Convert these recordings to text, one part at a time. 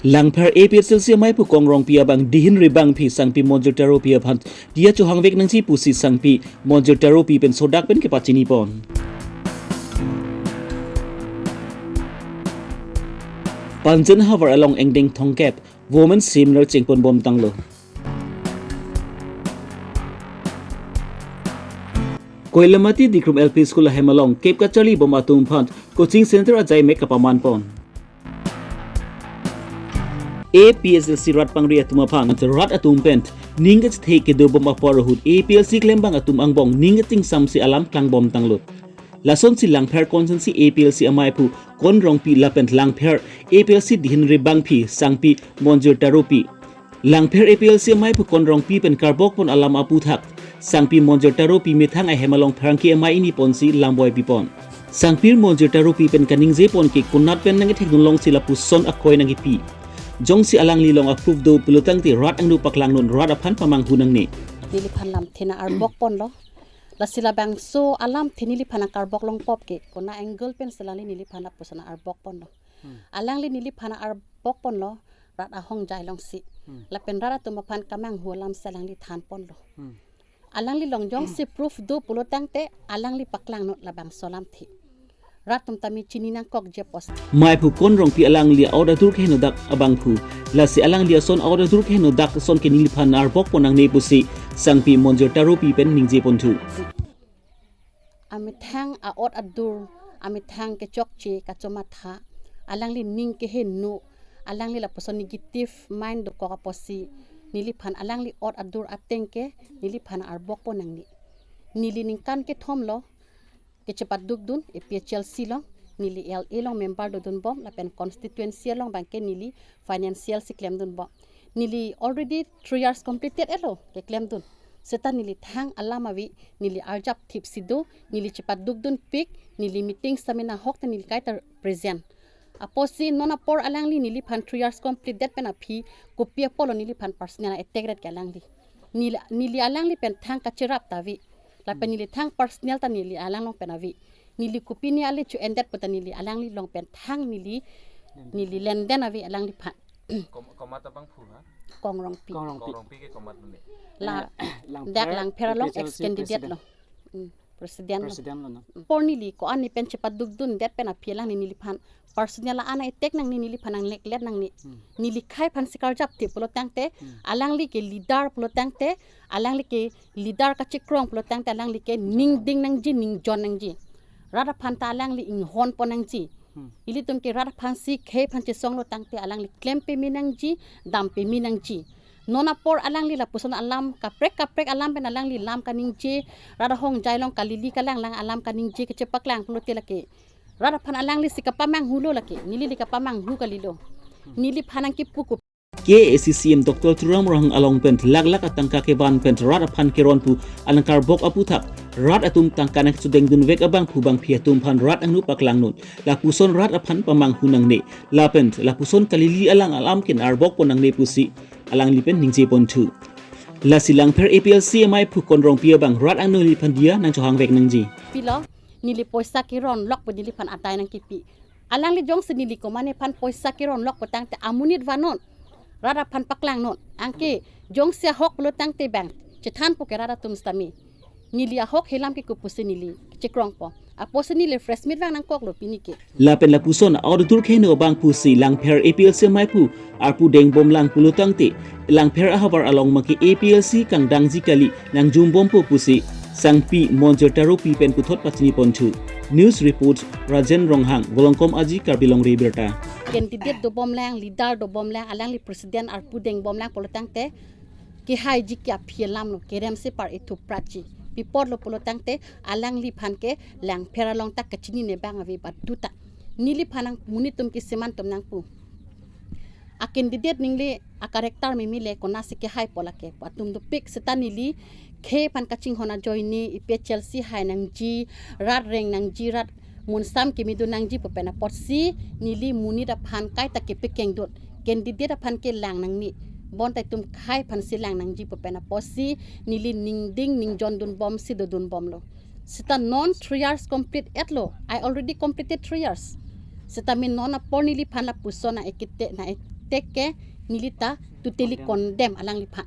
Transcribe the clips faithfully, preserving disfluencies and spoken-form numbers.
Langpher A P H L C amei aphu Kong Rongpi abang dihin ri bangphi sangpi Monjir Taropi aphan diya chohangvek nangji pusi sangpi Monjir Taropi pen sodak pen kepachini pon. Panjan havar along angdeng thomkep Women Seminar chengpon bom tanglo. Koilamati Dikrum L P School ahem along kep kacharli bom atum aphan coaching center ajai mek kapaman pon. A P H L C rat pangri atum aphan rat atum pen ning kachethe kedo bom apor ahut A P H L C klembang atum angbong ning kachingsamsi alam klang bom tanglo. Lasonsi Langpher constituency A P H L C amei aphu Kong Rongpi lapen Langpher A P H L C dihin ri bangphi sangpi Monjir Taropi, Langpher A P H L C amei aphu Kong Rongpi pen karbok pon alam aputhak sangpi Monjir Taropi methang ahem along pherangke amei ini ponsi lamboi pipon. Sangpi Monjir Taropi pen kaningje pon ke konat pen nangkethek dun longsi lapuson akoi nangkipi. Jongsi alangli along a-proof do pulotangte rat angno paklang non, rat aphan pamanghu nangne. Neliphan lamthe nang-arbok ponlo. Lasi labangso alamthe neliphan nangkarbok longpop ke kona angle pensi alangli neliphan lapuson nang-arbok ponlo. Hmm. Alangli neliphan nang-arbok ponlo, rat ahongjai alongsi. Hmm. Lapen rat atum aphan kamanghu alamsi alangli than ponlo. Hmm. Alangli along jongsi proof do pulotangte alangli paklang non labangso alamthe. Rat atum tame chini nangkokji apotsi. Amei aphu Kong Rongpi alangli a-ot adur keheno dak abangphu. Lasi alangli ason a-ot adur keheno dak ason ke neliphan nang-arbok pon nangne pusi sangpi Monjir Taropi pen ningje ponthu. Amethang a-ot adur, amethang kechokche kachomatha, alangli ning keheno, alangli lapuson negative mind dokok apotsi, neliphan alangli ot adur ateng ke neliphan nang-arbok pon nangne. Neli ningkan kethom lo, kechepaduk dun, A P H L C along, neli L A along member dodun bom, lapen constituency along abangke neli financial si klem dun bom. Neli already three years completed etlo, keklem dun. Seta neli thang alam ave, neli arjap thip si do, neli chepaduk dunpik, neli meeting seminar ahok ta neli kaita present. Apotsi non apor alangli neliphan three years completed pen aphi, kopi apotlo neliphan personal attack ret ke alangli. Neli, neli alangli pen thang kacherap ta ave. Lapen neli thang personal ta neli alang along pen ave. Neli kopine ale cho-endet pu ta neli alangli along pen thang neli, neli lenden ave alangliphan. Kom-, komat abangphu ha? Kong Rongpi. Kong Rongpi. Kong Rongpi ke komat mene? La, Langpher, dak Langpher along A P H L C ex candidate president. Lo. Hmm, president lo. President lo, no? Hmm. Apor neli ko-an ne pen chepaduk dundet pen aphi alangli neliphan personal an attack nangne, neliphan nang-neglect nangne. Hmm. Neli khei aphansi karjap thip pulotangte, hmm, alangli ke leader pulotangte, alangli ke leader kachekrong pulotangte, alangli ke ning ding nangji, ning jon nangji. Rat aphan ta alangli inghon pon nangji. Hmm. Ilitum ke rat aphansi khei aphan chesonglo tangte alangli klem peme nangji, dam peme nangji. Non apor alangli lapuson alam kaprek kaprek alam pen alangli lam kaningje, rat ahongjai along kalili kalanglang alam kaningje kechepaklang pulote lake. Rat aphan alanglisi kapamanghulo lake, nelili kapamanghu kalilo. Neliphan nangkipu ko. K A A C C M Doctor Tuliram Ronghang along pen lak lak atangka kevan pen rat aphan keron pu anang karbok aputhak, rat atum tangka nangchudeng dunvek abangphu bangphi atum aphan rat angno paklang non, lapuson rat aphan pamanghu nangne, lapen lapuson kalili alang alam ke nang-arbok pon nangne pusi alangli pen ningje ponthu. Lasi Langpher A P H L C amei aphu Kong Rongpi abang rat angno neliphan diya nangchohangvek nangji. Pilo, neli poisa keron lok pu neliphan adai nangkipi. Alangli jongsi neli komane aphan poisa keron lok pulotangte amonit vanon. Rat aphan paklang non. Anke jongsi ahok pulotangte bang chethanpo ke rat atum sitame. Neli ahok helam ke kopusi neli chekrongpo. Apotsi neli press meet vang nangkoklo pini ke. Lapen lapuson a-ot adur keheno abangphusi Langpher A P H L C amei aphu arpu deng bomlang pulotangte, Langpher ahavar along make A P H L C kangdangji kali nangjum bompo pusi sangpi Monjir Taropi pen puthot pachini ponthu. News report, Rajen Ronghang, Volongkom Aji, Karbi Longri Abirta. Candidate dobomlang, leader dobomlang, alangli president arpu deng bomlang pulotangte, kehaiji ke aphi alam lo, kerem si par ithu pratji. Pi apotlo pulotangte, alangliphan ke Langpher along ta kachinine bang ave baduta. Neliphan nang monit atum ke seman atum nangpu. A-candidate ningle a-character meme le konatsi kehaipo lake pu atum dopik seta neli khei aphan kachinghon ajoine A P H L C hai nangji, rat reng nangji, rat munsam keme dun nangji pu pen apotsi neli monit aphan kaita kepekeng dun. Candidate aphan ke lang nangne. Bonta itum khei aphansi lang nangji pu pen apotsi neli ning ding ning jon dun bomsi dodun bomlo. Seta non three years complete etlo. I already completed three years. Seta mi non apor neliphan lapuson nang ekete nang ek-, tek ke neli ta totally condemn alangliphan.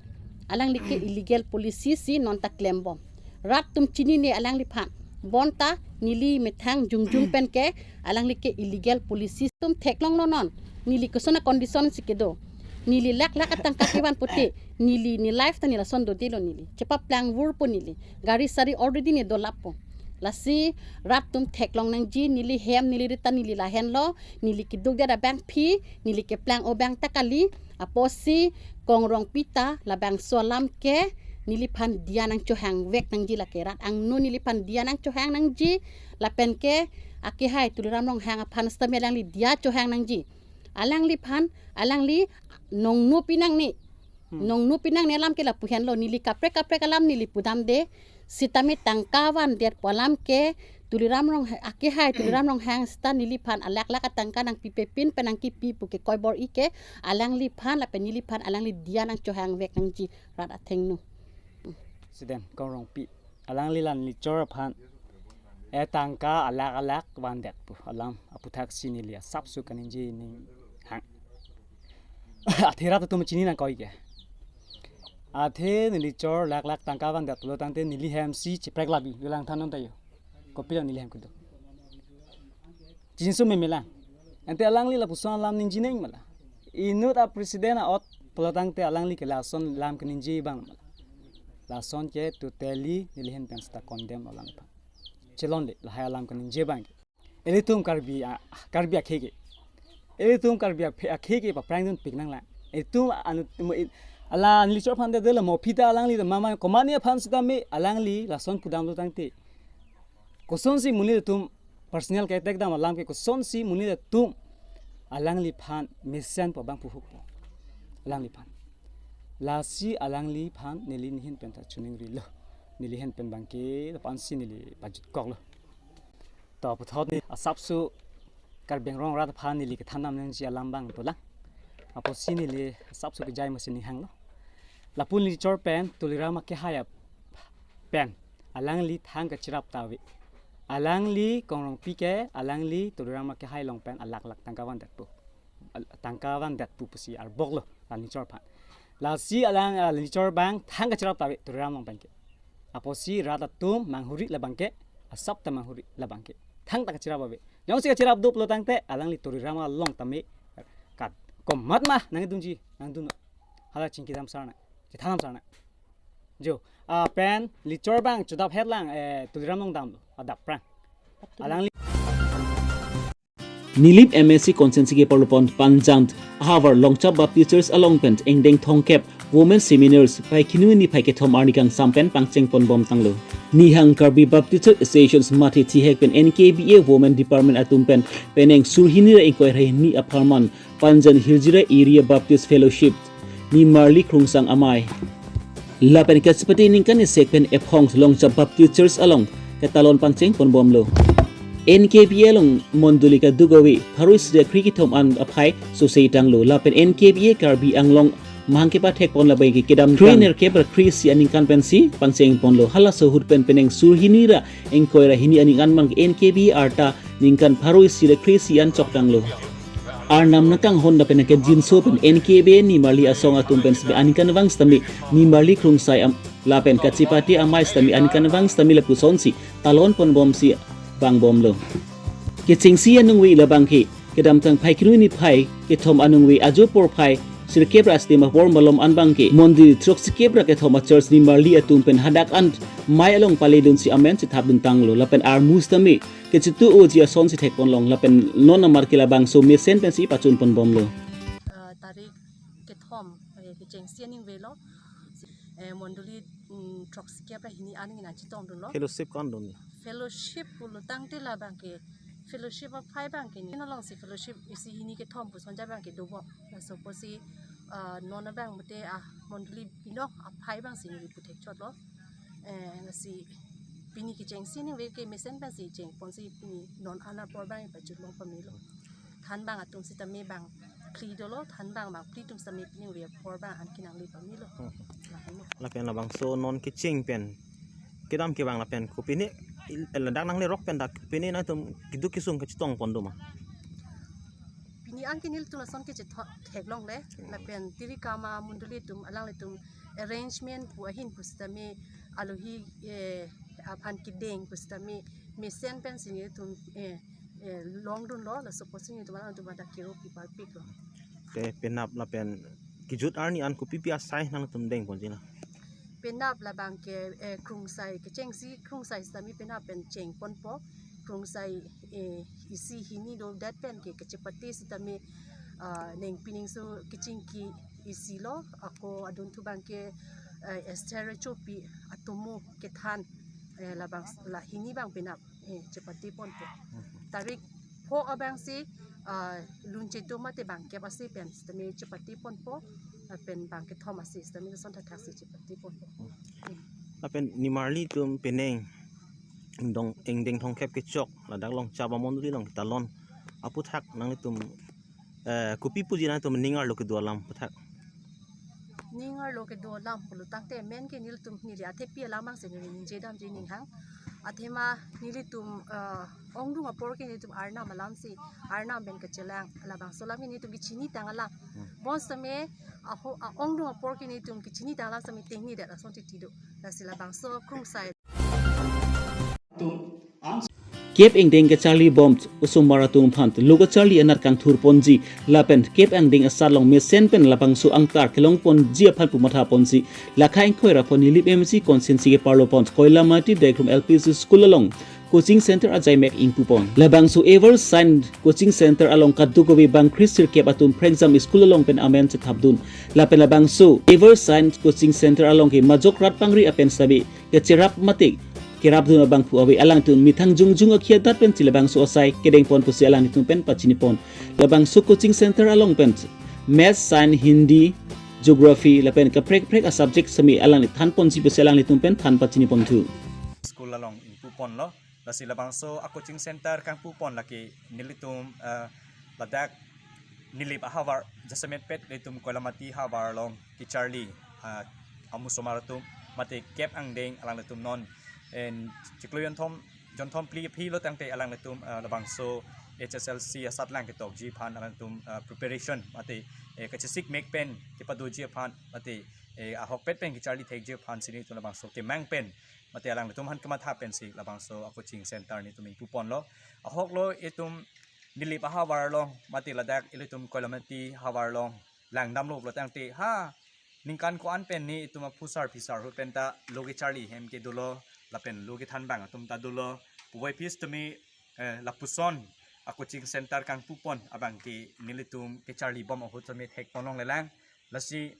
Alangli ke illegal policy si non ta klembom. Rat atum chinine alangliphan. Bonta neli methang jongjong pen ke alangli ke illegal policy atum theklonglo non. Neli koson a condition si kedo. Neli lakh lakh atangka kevan pute. Neli ne life ta neli lason dodelo neli. Chepaplangvurpo neli. Gari sari already ne dolappo. Lasi rat atum theklong nangji, neli hem, neli rit ta neli lahenlo, neli keduk dia abangpi, neli keplang o abang ta kali, apotsi Kong Rongpi ta labangso alam ke neliphan diya nangchohangvek nangji lake rat angno neliphan diya nangchohang nangji, lapen ke akehai Tuliram Ronghang aphan sitame alangli diya chohang nangji. Alangliphan, alangli nongno pinangne. Hmm. Nongno pinangne alam ke lapu henlo, neli kaprek kaprek alam neli pudamde, sitame tangka vandetpo alam ke, Tuliram Rong, akehai Tuliram Ronghang sita neliphan alakh lakh atangka nangpipe pin pen nangkipi pu ke koi bor-i ke, alangliphan lapen neliphan alangli diya nangchohangvek nangji rat athengno. President Kong Rongpi, alangli la nelichor aphan, eh, tangka alakh alakh vandetpo alam aputhaksi neli asapso kaningje ning hang. Athe rat atum chini nangkoi ke. Athe nelichor lakh lakh tangka vandetlo tangte neli hem si chiprek labi, langthan non tayo. Kopi lang neli hem kedo. Chinso memelang. Ante alangli lapuson alam ningjenang mala. Inut a president a-ot pulo tangte alangli ke lason alam keningje abang mala. Lason ke totally nelihin pen sita condemn alangliphan. Chelonle lahai alam keningje abang ke. Ilitum Karbi a, Karbi akhei ke. Ilitum Karbi aphe-, akhei ke paprang dunpik nanglang. Itum anu, mo, i, ala nelichor aphan delo mo aphi ta alangli ta mama komani aphan sitame alangli lason pudamlo tangte. Kosonsi monit atum personal ke attack dam alam ke kosonsi monit atum alangliphan mesenpo abang puhukpo. Alangliphan. Lasi alangliphan neli nehin pen ta chuningrilo. Nelihin pen abangke lapu-ansi neli pajutkoklo. To puthot ne asapso Karbi Anglong rat aphan neli kethan dam nangji alam abang dolang. Apotsi neli asapso kejai masi ning hanglo. Lapu nelichor pen Tuliram akehai pen alangli thang kachirap ta ave. Alangli Kong Rongpi ke alangli Tuliram akehai along pen alakh lakh tangka vandetpo. Al-, tangka vandetpo pusi arboklo la nelichor aphan. Lasi alang, ah, nelichor abang thang kachirap ta ave Tuliram along pen ke. Apotsi rat atum manghuri labang ke, asap ta manghuri labang ke. Thang ta kachirap ave. Jongsi kachirap do pulo tangte alangli Tuliram along tame kat komat ma nangdunji, nangdun. Hala chingki dam sarna, chithan dam sarna. Jo, ah, pen nelichor abang chodap het lang, eh, Tuliram along damlo, adap prang. Alangli Nilip M A C constituency ke parlopon Panjan ahavar Longchap Baptist Church along pen ingdeng thomkep Women Seminars Phaikuni niphai kethom arni kangsam pen pangcheng ponbom tanglo. Nihang Karbi Baptist Church Associations mate thihek pen N K B A Women Department atum pen penang sur hini ra ingkoi ra hini apharman Panjan Hirjira Area Baptist Fellowship Nimarli Krungsang amei. Lapen kachepate ningkan isek pen ephong Longchap Baptist Church along ketalon pangcheng ponbomlo. N K B A along mondoli kaduk ave pharo isi ra kre kethom an aphai sose tanglo. Lapen N K B A Karbi Anglong mahang kepathek pon labang ke kedam kre nerkep ra kre isi aningkan pensi pangcheng ponlo. Halaso ahut pen penang sur hini ra ingkoi ra hini aningkan man N K B A arta ningkan pharo isi ra kre isi an chok tanglo. Arnam nangkanghon lapen nangkejinso pen N K B A Nimarli asong atum pen sitame aningkanvang sitame Nimarli Krungsang am-, lapen kachepate amei sitame aningkanvang sitame lapusonsi talon ponbomsi vangbomlo. Kechengsi aningve labang ke kedamtang Phaikuni niphai kethom aningve ajo porphai sirkep ra sitame apor malom an abang ke mondoli throksikep ra kethom a church Nimarli atum pen hadak an mei along pale dunsi amen chethap dun tanglo lapen armu sitame kechitu oji asonsi thek ponlong lapen non amar ke labangso mesen pensi pachun ponbomlo. Ah, tarik kethom, eh, kechengsi aningve lo, eh, mondoli, mm, throksikep ra hini an nangchetong dunlo. Fellowship ko-an dun? Fellowship pulo tangte labang ke, fellowship aphai abang ke ni, non alongsi fellowship isi hini kethom puson ja abang ke dobom. Laso apotsi, ah, non abang mate, ah, mondoli binong aphai abangsi neli puthek chotlo. Eh, lasi pini kechengsi aningve ke mesen pensi chengponsi pini non an apor abang pachunbom pamelo. Thanbang atum sitame bangphli dolo, thanbang bangphli atum sitame pini aningve apor abang an kenangli pamelo. Hmm. Lahenlo. Lapen labangso non kecheng pen kedam kevang lapen kopine il-, ladak nanglerok pen dak kopine nangtum keduk kesung kachetong pon doma? Pini Anke nelitum lason kechethek longle, lapen Tirikama Mondoli atum alanglitum arrangement pu ahin pusitame alohi, eh, aphan kedeng pusitame mesen pensi nelitum, eh, eh, longdunlo, laso pusi nelitum alangtum adak kero pi parpiklo. Te penap lapen kejut arni an kopipi asai nangtum dengponji na? Penap labang ke, eh, krungsai, kechengsi krungsai sitame penap pen chengponpo. Krungsai, eh, isi hini dodet pen ke kachepate sitame, ah, neng pining so kechingki isi lo, ako adunthu abang ke, eh, Esther Chopi atomo kethan, eh, labang la hini abang penap, eh, chepateponpo. Tarik pho abangsi, ah, lunchetum mate bangkep asi pen sitame chepateponpo, ah, pen bangkethom asi sitame son thakthak si chepateponpo. Lapen nimarli atum penang ingdeng ingdeng thomkep kechok ladak Longchap amondoli along ketalon aputhak nanglitum, eh, kopi puji nangtum ning arlo kedo alam aputhak? Ning arlo kedo alam pulo tangte men ke nelitum neli athepi alam abangsi neli ningje damji ninghang. Athema nelitum, eh, ongdung apor ke nelitum arnam alamsi, arnam pen kachelang, labangso alam ke nelitum kechinitang alam. Bonsitame aho, a-ongdung apor ke nelitum kechinitang alam sitame tengnidet ason titi do. Lasi labangso krungsai. Kep ingdeng kacharlibom osomar atum aphan lo kacharli anat kangthurponji lapen kep angdeng asat along mesen pen labangso angtar kelongponji aphan pu mathaponsi, lakha ingkoi ra pho Nilip M A C constituency keparlopon Koilamati Dekrum L P C School along coaching center ajaimek ingpupon. Labangso Ever Shine coaching center along kadokave bangkri sirkep atum phrangzam school along pen amen chethapdun. Lapen labangso Ever Shine coaching center along ke majok rat pangri apen sabi kecherap mate kerapdun abangphu ave, alangtum methang jongjong akhei adat pensi labangso asai kedengpon pusi alanglitum pen pachinipon. Labangso coaching center along pen Maths, Science, Hindi, Geography lapen kaprek kaprek a-subject sitame alangli thanponji pusi alanglitum pen than pachiniponthu. School along ingpuponlo. Lasi labangso a-coaching center kangpupon lake nelitum, eh, ladak Nilip ahavar jasemet pet nelitum Koilamati havar along kecharli, ah, amu osomar atum mate kep angdeng alanglitum non en chiklo jonthom, jonthom phli aphi lo tangte alanglitum, ah, labangso H S L C asatlang ketokji aphan alanglitum, ah, preparation mate, eh, kachesik mek pen kepadoji aphan mate, eh, ahokpet pen kecharli thekji aphansi nelitum labangso kemang pen mate alanglitum aphan kematha pensi labangso a-coaching center nelitum ingpuponlo. Ahoklo itum Nilip ahavar along mate ladak ilitum Koilamati havar along langdamlo pulo tangte ha ningkan ko-an pen nelitum aphusar phisar ahut penta lo kecharli hem ke dolo lapen lo kethan abang atum ta dolo. Puvoiphit sitame, eh, lapuson a-coaching center kangpupon abang ke nelitum kecharlibom ahut sitame thekponlonglelang. Lasi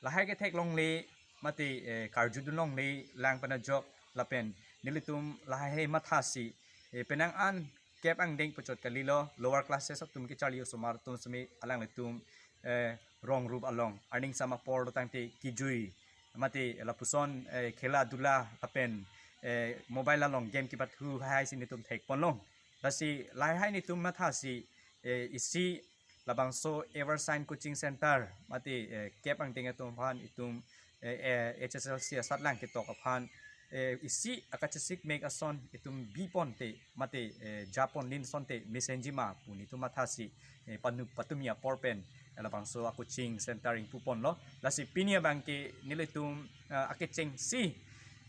lahai ketheklongle mate, eh, karjudunlongle lang pen ajok lapen nelitum lahai mathasi, eh, penang an kep angdeng puchot kalilo, lower classes atum kecharli osomar atum sitame alanglitum, eh, rong rup along aning sama apor lo tangte kejui mate lapuson, eh, khela dula lapen, eh, mobile along game kepathu haisi nelitum thekponlong. Lasi lahai nelitum mathasi, eh, isi labangso Ever Shine coaching center mate, eh, kep angdeng atum aphan itum, eh, eh, H S L C asatlang ketok aphan, eh, isi akachesik mek ason itum biponte mate, eh, japonlin asonte mesenjima pu nelitum mathasi, eh, panu patumi apor pen, eh, labangso a-coaching center ingpuponlo. Lasi pini abang ke nelitum, eh, akechengsi,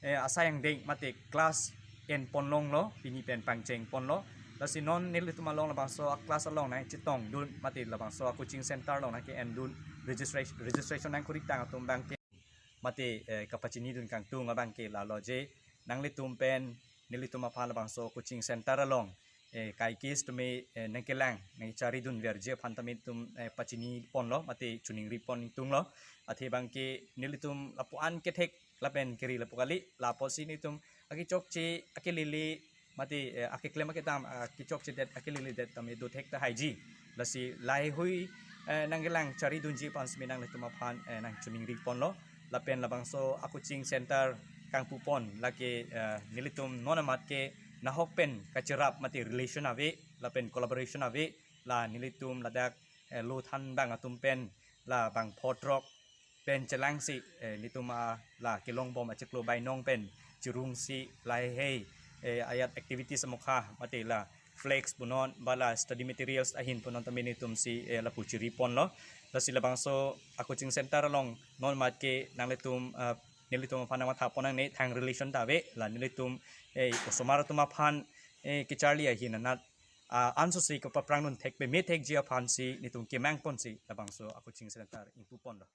eh, asai angdeng mate class enponlonglo, pini pen pangchengponlo. Lasi non nelitum along labangso a-class along nangchetongdun mate labangso a-coaching center along nangke-endun registration, registration nangkuri tang atum abang ke mate, eh, kapachinidun kangtung abang ke lalo je nanglitum pen nelitum aphan labangso coaching center along, eh, kaikis tumi, eh, nangkelang nangcharidunverji aphan tame itum, eh, pachiniponlo mate choningripon ingtunglo. Athe abang ke nelitum lapu-an kethek lapen keri lapu kali, lapusi nelitum akechokche akelele mate, eh, akeklem akedam, ah, kechokchedet akeleledet tame dothek tahaiji. Lasi lahaihui, eh, nangkelang charidunji aphan sitame nanglitum aphan, eh, nangchoningriponlo. Lapen labangso a-coaching center kangpupon lake, eh, nelitum non amat ke nahok pen kacherap mate relation ave lapen collaboration ave, la nelitum ladak, eh, lo than abang atum pen la bang photrok pen chelangsi, eh, nelitum a la kelongbom achiklo bainong pen chirungsi lahai, eh, ayat activities amokha mate la flex punon, ba la study materials ahin punon tame netum si, eh, lapu chiri ponlo. Lasi labangso a-coaching center along non mat ke nanglitum, ah, nelitum aphan nangmatha pon nangne, thang relation ta ave, la nelitum, eh, osomar atum aphan, eh, kacharli ahin anat, ah, anso si kapaprang dun thek peme thekji aphan si netum kemang pon si labangso a-coaching center ingpu ponlo.